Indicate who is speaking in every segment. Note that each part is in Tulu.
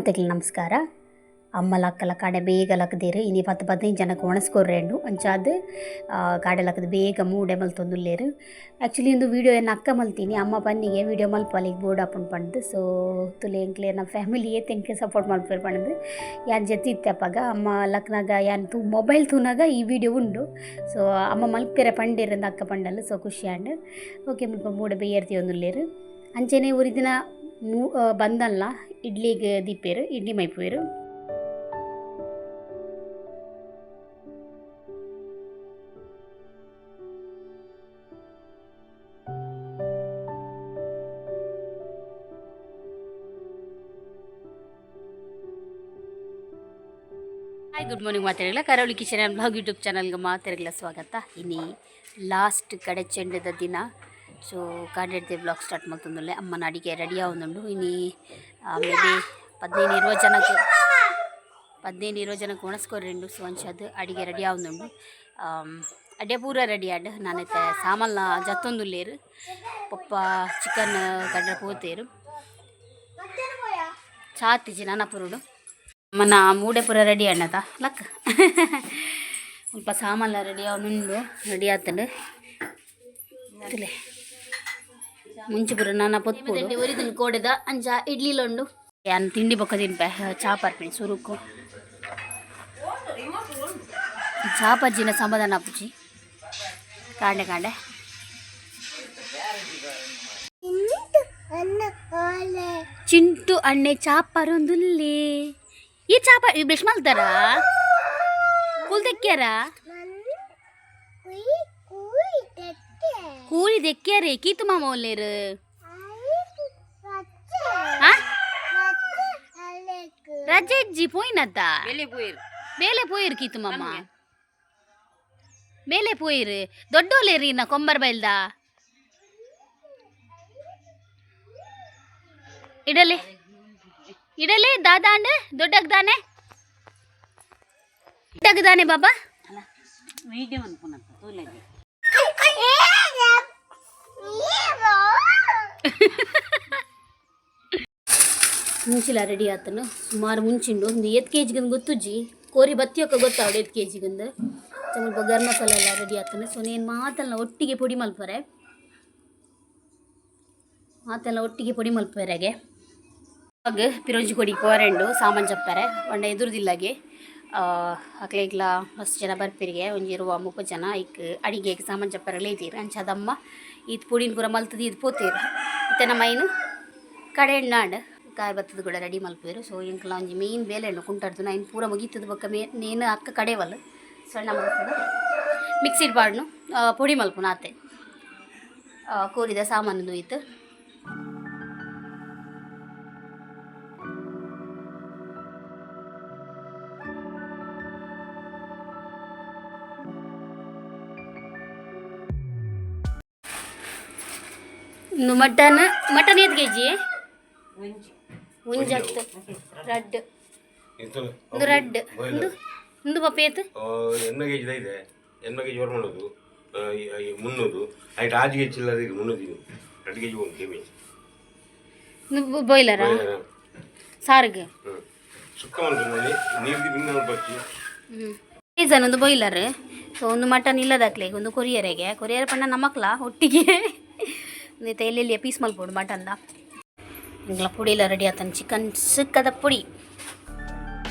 Speaker 1: ಮಾತೆಗ್ಲ ನಮಸ್ಕಾರ. ಅಮ್ಮ ಲಕ್ಕಲ ಕಾಡೆ ಬೇಗ ಲಕ್ಕದೇರು ಇನಿ 10-15 ಜನಕ್ಕೆ ಒಣಸ್ಕೊರ್ರೇಂಡು ಅಂಚಾದ್ ಕಾಡೆ ಲಕ್ಕದ ಬೇಗ ಮೂಡೆ ಮಲ್ತೊಂದುಲ್ಲೇರು. ಆ್ಯಕ್ಚುಲಿ ಒಂದು ವೀಡಿಯೋ ಏನು ಅಕ್ಕ ಮಲ್ತೀನಿ, ಅಮ್ಮ ಬನ್ನಿಗೆ ವೀಡಿಯೋ ಮಲ್ಪಲಿಗೆ ಬೋರ್ಡ್ ಆಪುಂಡು ಪಂಡ್ದು. ಸೊ ತುಲೆ ಎಂಕ್ಲೆ ನಮ್ಮ ಫ್ಯಾಮಿಲಿ ಏತ್ ಸಪೋರ್ಟ್ ಮಲ್ಪೇರು ಪಂಡ್ದು ಯಾನ್ ಜೊತೆ ಇತ್ತೆ ಅಪ್ಪಗ ಅಮ್ಮ ಲಕ್ನಾಗ ಯಾನ್ ತೂ ಮೊಬೈಲ್ ತೂನಾಗ ಈ ವೀಡಿಯೋ ಉಂಡು. ಸೊ ಅಮ್ಮ ಮಲ್ಪೆರೆ ಪಂಡೇರಂದು ಅಕ್ಕ ಪಂಡಲ್. ಸೊ ಖುಷಿ ಆಂಡ್. ಓಕೆ, ಮುಲ್ಪ ಮೂಡೆ ಬೇಯರ್ತಿ ಒಂದುಲ್ಲೇರು. ಅಂಚೆನೆ ಒರಿ ದಿನ ಬಂದಲ್ಲ ಇಡ್ಲಿಗೆ ದೀಪೇರು, ಇಡ್ಲಿ ಮೈಪುವೇರು. ಹಾಯ್, ಗುಡ್ ಮಾರ್ನಿಂಗ್ ಮಾತಾಡಿಲ್ಲ. ಕರಾವಳಿ ಕಿಚನ್ ಆ್ಯಂಡ್ ಬ್ಲಾಗ್ ಯೂಟ್ಯೂಬ್ ಚಾನಲ್ಗೆ ಮಾತಾಡಲ್ಲ ಸ್ವಾಗತ. ಇನಿ ಲಾಸ್ಟ್ ಕಡೆ ಚೆಂಡದ ದಿನ. ಸೊ ಕಾಡೆಡ್ದೆ ಬ್ಲಾಗ್ ಸ್ಟಾರ್ಟ್ ಮಾಡ್ತಂದುಲ್ಲೆ. ಅಮ್ಮನ ಅಡಿಗೆ ರೆಡಿ ಆವೊಂದುಂಡು. ಇನಿ ಮೇ ಬಿ 15-20 ಜನಕ್ಕೆ, 15-20 ಜನಕ್ಕೆ ಒಣಸ್ಕೊರ್ರೆಂಡು. ಸೊ ಅಂಚಾದ್ ಅಡಿಗೆ ರೆಡಿ ಆವೊಂದುಂಡು. ಅಡ್ಡೆ ಪೂರ ರೆಡಿ ಆಂಡ್. ನಾನೈತೆ ಸಾಮಾನ್ಲ ಜತ್ತೊಂದುಲ್ಲೇರು. ಪಪ್ಪ ಚಿಕನ್ ಕಂಡ್ರೆ ಪೋತೇರು. ಚಾತಿಜಿ ನನ ಪುರುಡು ಮನ ಮೂಡೆ ಪೂರ ರೆಡಿ ಅಣ್ಣದ ಲಕ್. ಸ್ವಲ್ಪ ಸಾಮಾನ್ಲ ರೆಡಿ ಆವೊಂದುಂಡು, ರೆಡಿ ಆತಂಡು. ತುಲೆ ಮುಂಚೆ ಪೂರ ನಾನ ಪೊತ್ಪುಡು ಒರಿದಿನ ಕೋಡೆದ ಅಂಚ ಇಡ್ಲಿಲುಂಡು. ಯಾನ್ ತಿಂಡಿ ಬೊಕ್ಕ ತಿನ್ಪೆ. ಚಾ ಪರ್ಪಿನಿ ಸುರುಕು. ಚಾ ಪಜ್ಜಿನ ಸಮಾಧಾನ ಆಪುಜಿ ಕಾಂಡೆ ಕಾಂಡೆ. ಚಿಂಟು ಅಣ್ಣೆ ಚಾ ಪರೊಂದುಲ್ಲೆ. ಈ ಚಾಪ ಈ ಬ್ರಷ್ ಮಲ್ತಾರ, ಕೂಲ್ ತೆಕ್ಕ್ಯಾರ, ಕೂಲಿ ತೆಕ್ಕ್ಯಾರೆ. ಕೀತು ಮಾಮ ಒಲ್ಲೇರು. ರಜೆ ಇಜ್ಜಿ, ಪೋಯಿನತ್ತ ಬೇಲೆ ಪೋಯಿರು. ಕೀತು ಮಾಮ ಬೇಲೆ ಪೋಯಿರು. ದೊಡ್ಡೋಲೇರಿ ಇನ್ನ ಕೊಂಬರ್ ಬೈಲ್ದ ಇಡಲಿ ಇಡಲಿ ದಾದಾಂಡ್ ದೊಡ್ಡಗ್ದಾನೆ ದೊಡ್ಡಗ್ದಾನೆ ಬಾಬಾ. ಮುಂಚಿಲ ರೆಡಿ ಆತನು. ಸುಮಾರು ಮುಂಚಿಂಡು ಒಂದು ಏತ್ ಕೆ ಜಿಗಂದು ಗೊತ್ತುಜ್ಜಿ. ಕೋರಿ ಬತ್ತಿಯೊಕ್ಕ ಗೊತ್ತಾವಡು ಏತ್ ಕೆ ಜಿಗಂದು. ಸ್ವಲ್ಪ ಗರಂ ಮಸಾಲೆ ಎಲ್ಲ ರೆಡಿ ಆತನು. ಸೊ ನೇನು ಮಾತೆಲ್ಲ ಒಟ್ಟಿಗೆ ಪೊಡಿ ಮಲ್ಪರೆ, ಮಾತೆಲ್ಲ ಒಟ್ಟಿಗೆ ಪೊಡಿ ಮಲ್ಪರೆಗೆ. ಅಗ್ ಪಿರೋಜಿ ಕೊಡಿ ಪೋರೆಂಡು ಸಾಮಾನು ಚಪ್ಪರೆ ಪಂಡ ಎದುರುದಿಲ್ಲಾಗೆ ಅಕ್ಲೆಗ್ಲ ಮಸ್ತ್ ಜನ ಬರ್ಪಿರಿಗೆ. ಒಂಜಿ 20-30 ಜನ ಐಕ್ ಅಡಿಗೆಗೆ ಸಾಮಾನು ಚಪ್ಪರೆ ಲೇತೀರ್. ಅಂಚಾದಮ್ಮ ಈತ್ ಪೊಡಿನ ಪೂರ ಮಲ್ತದ ಇದು ಪೋತೀರ್. ಇತ್ತೆ ನಮ್ಮ ಐನು ಕಡೆ ಎಣ್ಣಾಂಡ್ ಕಾರ್ ಬತ್ತದ ಕೂಡ ರೆಡಿ ಮಲ್ಪೇರು. ಸೊ ಎಂಕ್ಲ ಒಂಜಿ ಮೇನ್ ಬೇಲೆ ಉಂಡು ಕುಂಟಾಡ್ದು. ಐನ್ ಪೂರ ಮುಗೀತದ ಬೊಕ್ಕ ಮೇ ನೇನು ಅಕ್ಕ ಕಡೆವಲ್ ಸಣ್ಣ ಮಲ್ತದ ಮಿಕ್ಸಿಡ್ ಪಾಡ್ನು ಪೊಡಿ ಮಲ್ಪುನ ಆತೆ. ಕೋರಿದ ಸಾಮಾನು ಇತ್ತು. ಇನ್ನು ಮಟನ್ ಮಟನ್ ಏತ್ ಕೆ ಜಿ? ಒಂಜಿ ಅತ್ತು, ರಡ್ಡ್, ಒಂದು ರಡ್ಡ್. ಒಂದು ಒಂದು ಪಪ್ಪ ಏತ್?
Speaker 2: 80 ಕೆ ಜಿ ಇದೆ. 80 ಕೆ ಜಿ ವರ್ ಮಾಡೋದು 300. ಐಟ್ ಆಜ್ ಕೆ ಜಿ ಚಿಲ್ಲರೆ ಇದು 300. 2 ಕೆ ಜಿ ಒಂದು ಕೆ
Speaker 1: ಬಾಯ್ಲರಾ ಸಾರಿಗೆ?
Speaker 2: ಹ್ಞೂ, ಸುಕ್ಕ ಮಾಡ್ಕೊಂಡು ನೀರು ಬಿಂದ ಬಚ್ಚಿ.
Speaker 1: ಸೀಸನ್ ಒಂದು ಬಾಯ್ಲರ್. ಸೊ ಒಂದು ಮಟನ್ ಇಲ್ಲದಾಕ್ಲೆ ಒಂದು ಕೊರಿಯರಿಗೆ ಕೊರಿಯರ್ ಪಂಡ ನಮಕ್ಲ ಒಟ್ಟಿಗೆ ಎಲ್ಲೆಲ್ಲಿ ಪೀಸ್ ಮಲ್ಪೋಡು ಮಟನ್ದ. ಇಂಗ್ಲ ಪುಡಿ ಎಲ್ಲ ರೆಡಿ ಆತನ. ಚಿಕನ್ ಸುಕ್ಕದ ಪುಡಿ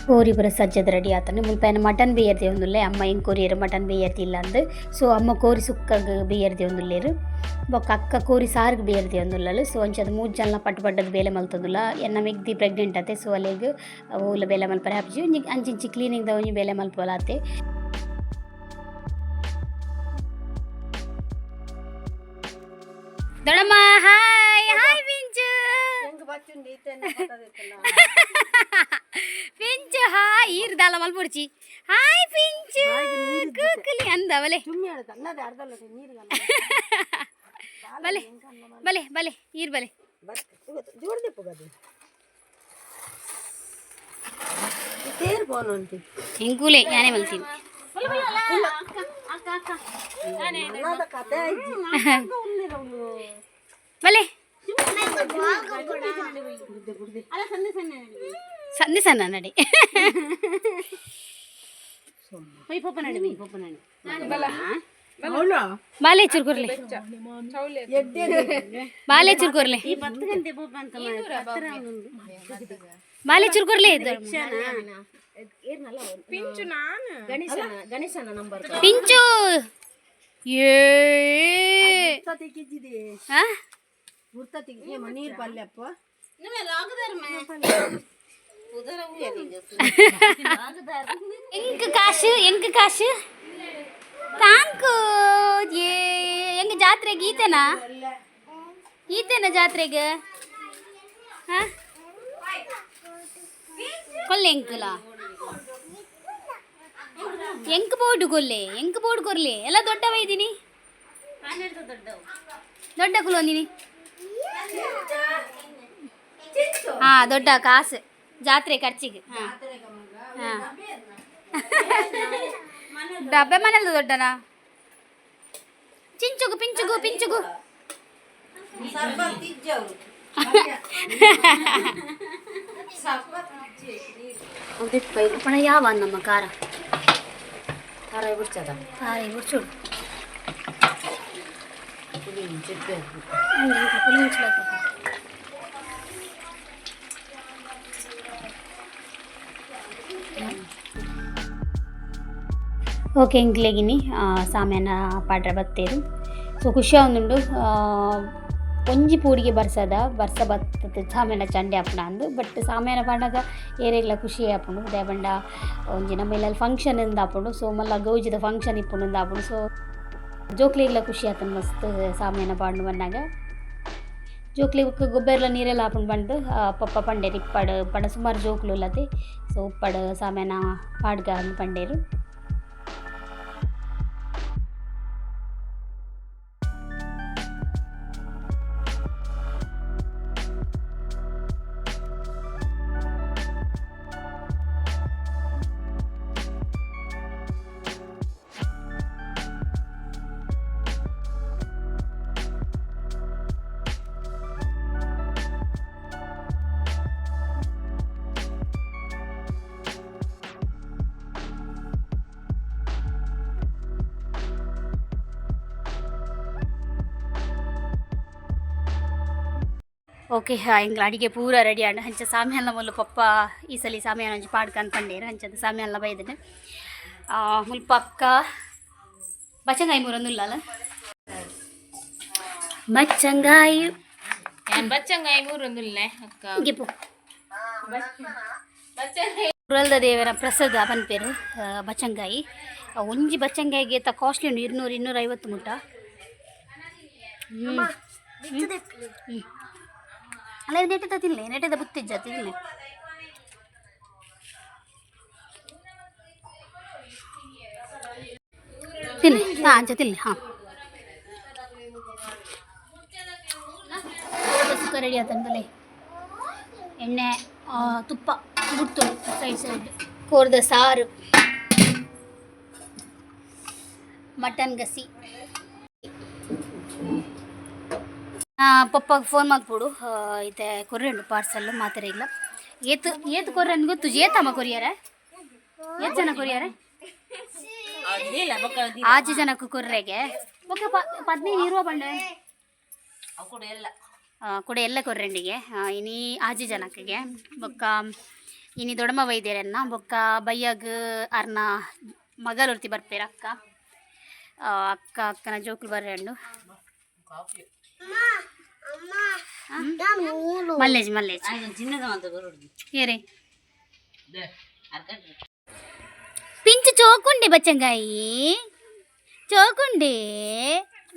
Speaker 1: ಕೋರಿ ಪೂರ ಸಜ್ಜದ ರೆಡಿ ಆತನ. ಮುಲ್ಪ ಮಟನ್ ಬೇಯರ್ದೆ ಒಂದುಲ್ಲೆ. ಅಮ್ಮ ಹೆಂಗೆ ಕೊರಿಯರ್ ಮಟನ್ ಬೇಯರ್ತಿಲ್ಲ ಅಂದು. ಸೊ ಅಮ್ಮ ಕೋರಿ ಸುಕ್ಕಗ್ ಬೇಯರ್ದೆ ಒಂದುಲ್ಲೇರು. ಬೊಕ್ಕ ಅಕ್ಕ ಕೋರಿ ಸಾರಿಗೆ ಬೇಯರ್ದೆ ಒಂದುಲ್ಲಲು. ಸೊ ಅಂಚದ ಮೂರು ಜನ ಪಟ್ಟು ಪಟ್ಟದ ಬೇಲೆ ಮಲ್ತೊಂದುಲ್ಲ. ಎನ್ನ ಮೆಗ್ದಿ ಪ್ರೆಗ್ನೆಂಟ್ ಆತೆ. ಸೊ ಅಲೆಗ್ ಓಲ ಬೇಲೆ ಮಲ್ಪರೆ ಆಪುಜಿ. ಒಂಜಿ ಅಂಚಿಂಚಿ ಕ್ಲೀನಿಂಗ್ ದ ಒಂಜಿ ಬೇಲೆ ಮಲ್ಪೊಲಾತೆ. ದೊಡಮ್ಮ, hi hi. Pinchu Pinchu hi. ಈರ್ ದಾಲ ಮಲ್ಪುಡ್ಚಿ. ಹಾಯ್ ಪಿಂಚು, ಕೂಕುಲಿ ಅಂದ. ಬಲೆ ಬಲೆ ಬಲೆ ಬಲೆ ಈರ್ ಬಲೆ. ಎಂಕೂಲೆ ಯಾನೇ ಮಲ್ತೀನಿ. ಬಲೆ. ಸಂದಿಸಣ್ಣ ನಡಿ. ಬಾಲೆ ಚುರುಕುರ್ಲಿ, ಬಾಲೆ ಚುರುಕುರ್ಲಿ, ಬಾಲೆ ಚುರುಕುರ್ಲಿ. ಪಿಂಚು ಏ. ಆ? ಎಂಕ್ ಕಾಶು, ಎಂಕ್ ಕಾಶು ತಾಂಕು. ಏ, ಎಂಗ್ ಜಾತ್ರೆಗೆ ಈತೆನಾ? ಈತೆನ ಜಾತ್ರೆಗೆ? ಹಾ, ಕೊಲ್ಲೆ ಎಂಕುಲ ಎಂಕ್ ಬೋರ್ಡು ಕೊಲ್ಲೆ, ಎಂಕ್ ಬೋರ್ಡು ಕೊರ್ಲೆ. ಎಲ್ಲ ದೊಡ್ಡವ ಇದ್ದೀನಿ, ದೊಡ್ಡ ಕುಲೊಂದಿನಿ. ಹಾ, ದೊಡ್ಡ ಕಾಸು ಜಾತ್ರೆ ಖರ್ಚಿಗೆ. ಹಾ ಹಾ, ಡಬ್ಬೆ ಮನೆಲ್ಲ ದೊಡ್ಡನಾ? ಚಿಂಚುಗು ಪಿಂಚುಗು ಪಿಂಚುಗು. ಪಣ ಯಾವ ನಮ್ಮ ಖಾರ ಖಾರ ಬಿಡ್ಚೋಡು. ಪುಲಿ ಮುಚ್ಚಲಾಕ. ಓಕೆ, ಎಂಕ್ಲೆಗಿನಿ ಸಾಮ್ಯಾನ ಪಾಡ್ರೆ ಬತ್ತೇರು. ಸೊ ಖುಷಿ ಆವೊಂದುಂಡು. ಒಂಜಿ ಪೂಡಿಗೆ ಬರ್ಸದ ಬರ್ಸ ಬತ್ತದ ಸಾಮ್ಯಾನ ಚಂಡೆ ಆಪುಂಡು ಅಂದು. ಬಟ್ ಸಾಮ್ಯಾನ ಪಾಂಡಗ ಏರೆಗ್ಲ ಖುಷಿ ಆಪುಂಡು. ದಾಯೆ ಪಂಡ ಒಂಜಿ ನಮ್ಮ ಇಲ್ಲಲ್ ಫಂಕ್ಷನ್ ಇಂದ್ ಆಪುಂಡು. ಸೊ ಮಲ್ಲ ಗೌಜಿದ ಫಂಕ್ಷನ್ ಇಪ್ಪುಂಡು ಅಂದ್ ಆಪುಂಡು. ಸೊ ಜೋಕ್ಲೆಗ್ಲ ಖುಷಿ ಆತುಂಡು ಮಸ್ತ್ ಸಾಮ್ಯಾನ ಪಾಂಡು ಬನ್ನಗ. ಜೋಕ್ಲೆಗ್ ಬೊಕ್ಕ ಗೊಬ್ಬೆರ್ಲ ನೀರೆಲ್ಲ ಆಪುಂಡು ಪಂದ್ ಪಪ್ಪ ಪಂಡೆರ್. ಇಪ್ಪಡ್ ಪಂಡ ಸುಮಾರು ಜೋಕುಲು ಉಲ್ಲತೆ. ಸೊ ಉಪ್ಪಡ್ ಸಾಮ್ಯಾನ ಪಾಡ್ಗ ಅಂದ್ ಪಂಡೆರ್. ಓಕೆ, ಎಂಕ್ಲ ಅಡಿಗೆ ಪೂರ ರೆಡಿ ಆಂಡ್. ಅಂಚ ಸಾಮ್ಯಾನ ಮುಲ್ಲು ಪಪ್ಪ ಈ ಸಲ ಸಾಮ್ಯಾನ ಒಂಜಿ ಪಾಡ್ಕ ಪಂಡೇರು. ಅಂಚದ ಸಾಮ್ಯಾನ್ಲ ಬೈದನೆ. ಮುಲ್ಪ ಅಕ್ಕ ಬಚ್ಚಂಗಾಯಿ ಮೂರೊಂದುಲ್ಲಲ್ಲ, ಬಚ್ಚಂಗಾಯಿ.
Speaker 3: ಯಾನ್ ಬಚ್ಚಂಗಾಯಿ ಮೂರೊಂದುಲ್ಲೆ ಅಕ್ಕ.
Speaker 1: ಗಿಪ್ಪು ಉರಲ್ದ ದೇವರ ಪ್ರಸಾದ ಪನ್ಪೇರು ಬಚ್ಚಂಗಾಯಿ. ಒಂಜಿ ಬಚ್ಚಂಗಾಯಿಗೆ ತ ಕಾಸ್ಟ್ಲಿ ಉಂಡು, 200 250 ಮುಟ್ಟ. ಹ್ಮ್. ಹ್ಮ್. ಅಲ್ಲ, ನೆಟ್ಟದ ತಿನ್ಲೆ, ನೆಟ್ಟದ ಬುತ್ತಿಜ್ಜ ತಿನ್ಲೆ. ತಿನ್ಲಿ, ಹಾಂ, ಅಂಚ ತಿನ್ಲಿ. ಹಾಂ, ಸುಕ್ಕ ರೆಡಿ ಆತಂತಲೇ. ಎಣ್ಣೆ, ತುಪ್ಪ ಬಿಡ್ತು ಸೈಡ್ ಸೈಡ್. ಕೋರ್ದ ಸಾರು, ಮಟನ್ ಗಸಿ. ಪಪ್ಪಾಗ ಫೋನ್ ಮಲ್ಪೊಡು. ಇತ್ತೆ ಕೊರ್ರೆ ಪಾರ್ಸಲ್ ಮಾತ್ರ ಇಲ್ಲ. ಏತ್ ಏತ್ ಕೊರ್ರೆ ಗೊತ್ತು. ಏತಮ್ಮ ಕೊರಿಯರ? ಏತ್ ಜನ ಕೊರಿಯರ? ಆಜಿ ಜನಕ್ಕೆ ಕೊರ್ರೆಗೆ. ಓಕೆ, 15 ಇರುವ ಬಂಡೆ ಕೂಡ ಎಲ್ಲ ಕೊರ್ರೆಂಡಿಗೆ. ಇನಿ ಆಜಿ ಜನಕ್ಕೆ ಬೊಕ್ಕ ಇನಿ ದೊಡಮ ವೈದ್ಯರನ್ನ ಬೊಕ್ಕ ಬಯ್ಯಗ್ ಅರ್ನ ಮಗಲೊರ್ತಿ ಬರ್ಪೇರು. ಅಕ್ಕ ಅಕ್ಕ ಅಕ್ಕನ ಜೋಕುಲು ಬರ್ರೆಂಡು. ಮಲ್ಲೇಜ್ ಮಲ್ಲೇಜ್ ಏರೆ ಪಿಂಚು ಚೋಕುಂಡೆ, ಬಚ್ಚಂಗಾಯಿ ಚೋಕುಂಡೆ,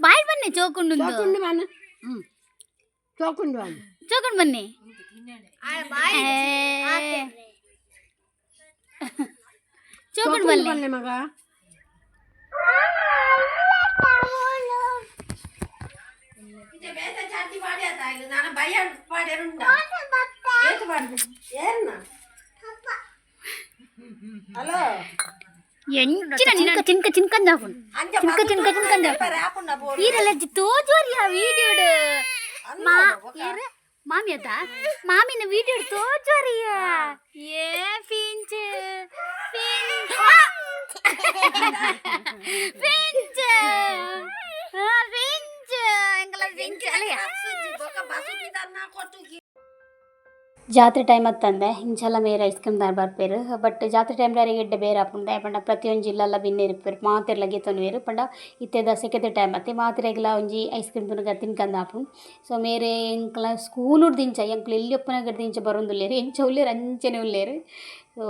Speaker 1: ಬಾಯ್ ಬನ್ನಿ. ಚೋಕುಂಡು ಚೋಕುಂಡು ಬನ್ನಿ. ಚೋಕುಂಡು ಬನ್ನಿ
Speaker 4: ಮಗ.
Speaker 1: ಎಂಚಿನ ಚಿನ್ಕ ಚಿನ್ಕ ಚಿನ್ಕಂದ ಹಾಕೊಂಡು ಚಿನ್ಕ ಚಿನ್ಕ ಚಿನ್ಕಂದ. ಈರೆಲ್ಲ ತೋಜೋರಿ ಆ ವಿಡಿಯೋಡು. ಮಾ ಏರು ಮಾಮಿ ಅತ್ತ ಮಾಮಿನ ವಿಡಿಯೋ ತೋಜೋರಿಯ. ಏ ಪಿಂಚ್ ಪಿಂಚ್ ಪಿಂಚ್ ಪಿಂಚ್ ಎಂಕಲ ಪಿಂಚ್ ಅಲ್ಲಯ್ಯ. ಜಾತ್ರೆ ಟೈಮ್ ಅತ್ತಂದೆ ಇಂಚಲ ಮೇರ್ ಐಸ್ ಕ್ರೀಮ್ ದಾರ್ ಬರ್ಪೇರು. ಬಟ್ ಜಾತ್ರೆ ಟೈಮ್ ಅರೆಗ್ ಎಡ್ಡೆ ಬೇರೆ ಆಪುಂಡು. ದಾಯೆ ಪಂಡ ಪ್ರತಿಯೊಂಜಿ ಇಲ್ಲಲ್ಲ ಬಿನ್ನೆರ್ ಇಪ್ಪುವೆರ್, ಮಾತೆರ್ಲ ಗೆತೊನುವೆರ್. ಪಂಡ ಇತ್ತೆದ ಸೆಕೆದ ಟೈಮ್ ಅತ್ತೆ, ಮಾತೆರೆಗ್ಲ ಒಂಜಿ ಐಸ್ ಕ್ರೀಮ್ ತೂನಗ ತಿನ್ಕಂದ್ ಆಪುಂಡು. ಸೊ ಮೇರ್ ಎಂಕ್ಲ ಸ್ಕೂಲುಡ್ದಿಂಚ ಎಂಕ್ಲು ಎಲ್ಯ ಉಪ್ಪುನಗಡ್ದಿಂಚ ಬರೊಂದುಲ್ಲೆರ್. ಎಂಚ ಉಲ್ಲೆರ್ ಅಂಚನೆ ಉಲ್ಲೆರ್. ಸೊ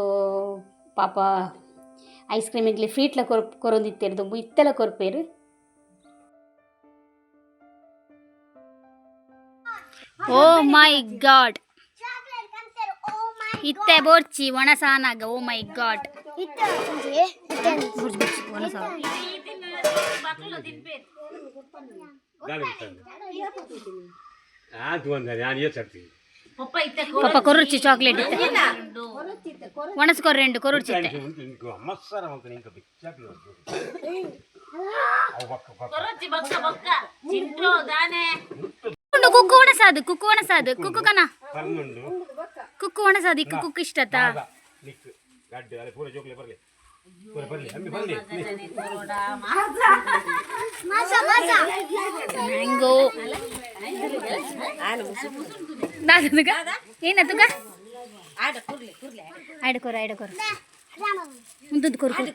Speaker 1: ಪಾಪ ಐಸ್ ಕ್ರೀಮ್ ಎಂಕ್ಲೆ ಫ್ರೀಟ್ಲ ಕೊರೊಂದಿತ್ತೆರ್ ದುಂಬು, ಇತ್ತೆಲ ಕೊರ್ಪೆರ್. ಓ ಮೈ ಗಾಡ್, ಇತ್ತೆ ಬೋರ್ಚಿ ಒಣಸಾನಾಗ. ಓ ಮೈ ಗಾಡ್, ಒಣಸ. ಪಾಪ ಕೊರುಚಿ ಚಾಕ್ಲೇಟ್ ಇತ್ತೆ ಒಣಸ್ ಕೊರ್ರೆಂಡು ಕೊರುಚಿ ಇತ್ತೆ. ಕುಕ್ಕು ಒಣಸಾದು, ಕುಕ್ಕು ಒಣಸಾದು, ಕುಕ್ಕು ಕನ ಕುಕ್ಕು ಒಣಸಾದು. ಇಕ್ಕು ಕುಕ್ಕು ಇಷ್ಟತ್ತ. ಮ್ಯಾಂಗೋ ದಾದಗ ಏನತುಗ? ಐಡ ಕೊರು, ಐಡ ಕೊರು, ಮುಂದೊಂದು ಕೊರು ಕೊರು.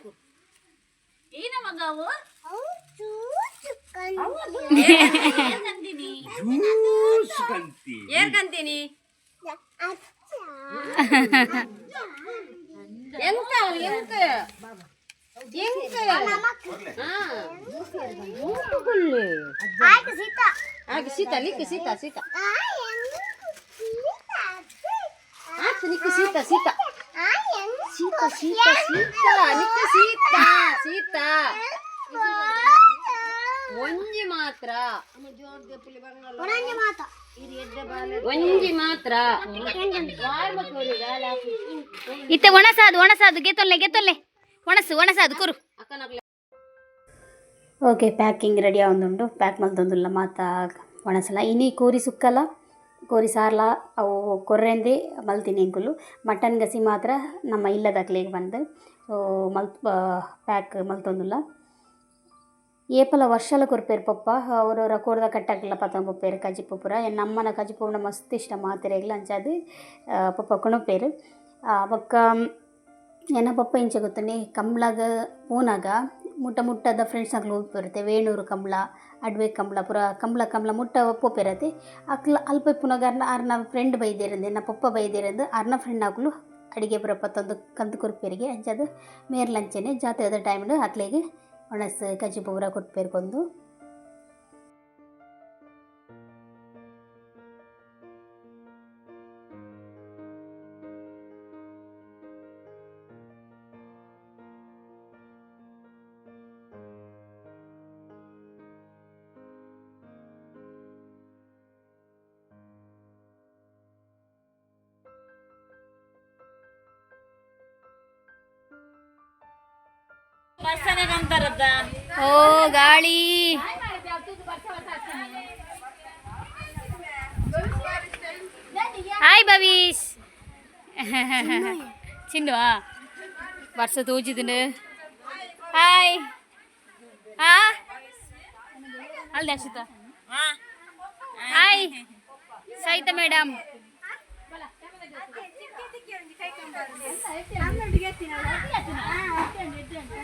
Speaker 4: ಏರ್ಕಂತೀನಿ ಎಂತ ಎಂತ ಎಂತ ಸೀತಾ ನಿಕ್ಕು ಸೀತಾ ಸೀತಾ ಆತು ನಿಕ್ಕು ಸೀತಾ ಸೀತಾ ಸೀತಾ ಸೀತಾ ಸೀತಾ ನಿಕ್ಕು ಸೀತಾ ಸೀತಾ ಒಂಜಿ ಮಾತ್ರ ಒಂಜಿ ಮಾತ್ರ.
Speaker 1: ಇತ್ತೆ ಒಣಸಾದು ಒಣಸಾದು ಗೆತ್ತೊಲ್ಲೆ ಗೆತ್ತೊಲ್ಲೆ ಒಣಸು ಒಣಸಾದು ಕೊರು. ಓಕೆ, ಪ್ಯಾಕಿಂಗ್ ರೆಡಿ ಆವೊಂದುಂಡು. ಪ್ಯಾಕ್ ಮಲ್ತೊಂದುಲ್ಲ ಮಾತ ಒಣಸಲ. ಇನಿ ಕೋರಿ ಸುಕ್ಕಲ ಕೋರಿ ಸಾರ್ಲ ಅವು ಕೊರ್ರೆಂದೇ ಮಲ್ತಿನಿ ಎಂಕುಲು. ಮಟನ್ ಗಸಿ ಮಾತ್ರ ನಮ್ಮ ಇಲ್ಲದಕ್ಲೆಗ್ ಬಂದು. ಸೊ ಮಲ್ತ್ ಪ್ಯಾಕ್ ಮಲ್ತೊಂದುಲ್ಲ. ಏಪಲ ವರ್ಷಲ ಕೊರ್ಪೆರ್ ಪೊಪ್ಪ. ಅವರವರ ಕೋರ್ದ ಕಟ್ಟಕ್ಲ ಪತೊಂದು ಪೋಪೆರ್ ಕಜಿಪು ಪೂರ. ಎನ್ನ ಅಮ್ಮನ ಕಜಿಪು ಪಂಡ ಮಸ್ತ್ ಇಷ್ಟ ಮಾತೆರೆಗ್ಲ. ಅಂಚಾದ್ ಪೊಪ್ಪ ಕೊನೊಪೆರ್. ಬೊಕ್ಕ ಎನ್ನ ಪೊಪ್ಪ ಇಂಚ ಗೊತ್ತುಂಡೆ, ಕಂಬ್ಳಗ್ ಪೋನಗ ಮುಟ್ಟ ಮುಟ್ಟದ ಫ್ರೆಂಡ್ಸ್ ಅಕ್ಲು ಪೋಪೆರುತ್ತೆ. ವೇಣೂರು ಕಂಬ್ಳ, ಅಡ್ವೆ ಕಂಬ್ಳ, ಪೂರ ಕಂಬ್ಳ ಕಂಬ್ಳ ಮುಟ್ಟ ಪೋಪೆರತೆ. ಅಕ್ಲ ಅಲ್ಪ ಇಪ್ಪುನಗ ಅರ್ನ ಅರ್ನ ಫ್ರೆಂಡ್ ಬೈದೇರಂದು, ಎನ್ನ ಪೊಪ್ಪ ಬೈದೇರಂದು ಅರ್ನ ಫ್ರೆಂಡ್ ಅಕುಲು ಅಡಿಗೆ ಪೂರ ಪತ್ತೊಂದು ಕಂತು ಕೊರ್ಪೆರಿಗೆ. ಅಂಚಾದ್ ಮೇರ್ಲಂಚನೆ ಜಾತ್ರೆದ ಟೈಮ್ಡ್ ಅಕ್ಲೆಗ್ ಒಣಸ್ ಕಜಿಪು ಪೂರ ಕೊರ್ಪೆರ್ ಕೊಂದು. ಓ ಗಾಳಿ. ಹಾಯ್ ಭವೀಶ್. ಚಿನ್ನುವಾ ವರ್ಷ ತೋಜಿದನು. ಹಾಯ್. ಹಾ ಅಲ್ದೆ ಅಕ್ಷಿತಾ. Hi Saita madam.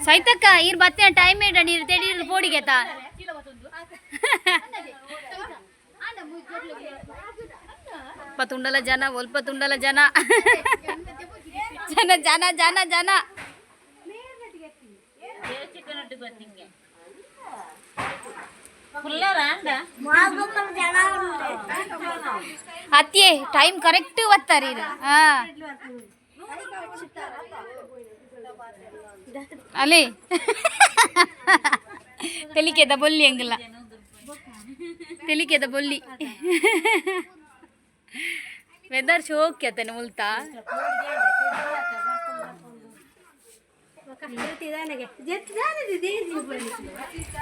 Speaker 1: ಸೈತಕ್ಕ ಇರ್ ಬತ್ತೆ ಟೈಮ್ ಇಡ ನೀರು ತೆಡೀರ್ ಪೋಡಿಗೆತ. ತುಂಡಲ ಜನ, ಒಲ್ಪ ತುಂಡಲ ಜನ ಜನ ಜನ ಜನ ಜನ. ಅತ್ತಿಯೇ ಟೈಮ್ ಕರೆಕ್ಟ್ ಬತ್ತಾರೆ. ಹಾ ಅಲ್ಲಿ ತೆಲಿಕೆದ ಬೊಲ್ಲಿ ಹಂಗಿಲ್ಲ, ತೆಲಿಕೆದ ಬೊಲ್ಲಿ. ವೆದರ್ ಶೋಕ್ ಅತನೆ ಮುಲ್ತಾ.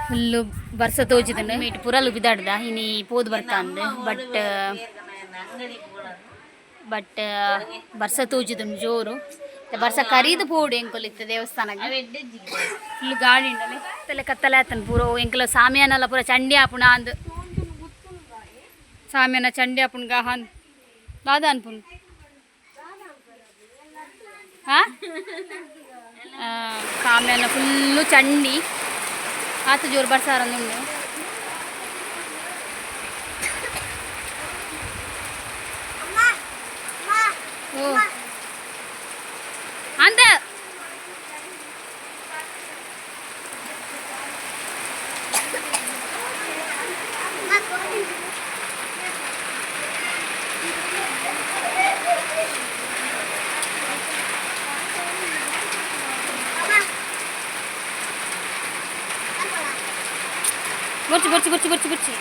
Speaker 1: ಫುಲ್ಲು ಬರ್ಸ ತೋಜಿದನು. ಮೀಟ್ ಪುರಲು ಬಿದಾಡ್ದ ಇನಿ ಪೋದು ಬರ್ತಾಂದು. ಬಟ್ ಬಟ್ ಬರ್ಸ ತೂಜುದು ಜೋರು. ಬರ್ಸ ಕರೀದು ಪೋಡು ಎಂಕೊಲಿತ್ತು ದೇವಸ್ಥಾನಕ್ಕೆ. ಫುಲ್ ಗಾಳಿ ಉಂಡಲೆ ತಲೆ ಕತ್ತಲೆ ಆತನ ಪೂರ. ಎಂಕಲ ಸಾಮಿಯಾನಲ್ಲ ಪೂರ ಚಂಡಿ ಆಪುಣ ಅಂದ್. ಸಾಮಿಯಾನ ಚಂಡಿ ಆಪುಣ ಗಾಹನ್ ದಾದ ಅನ್ಪುನ್. ಹಾ, ಸಾಮಿಯಾನ ಫುಲ್ಲು ಚಂಡಿ ಆತ. ಜೋರು ಬರ್ಸಾರಂದುಂಡು. ಓ ಅಂದ. ಬೊರ್ಚಿ ಬೊರ್ಚಿ ಬೊರ್ಚಿ ಬೊರ್ಚಿ ಬೊರ್ಚಿ.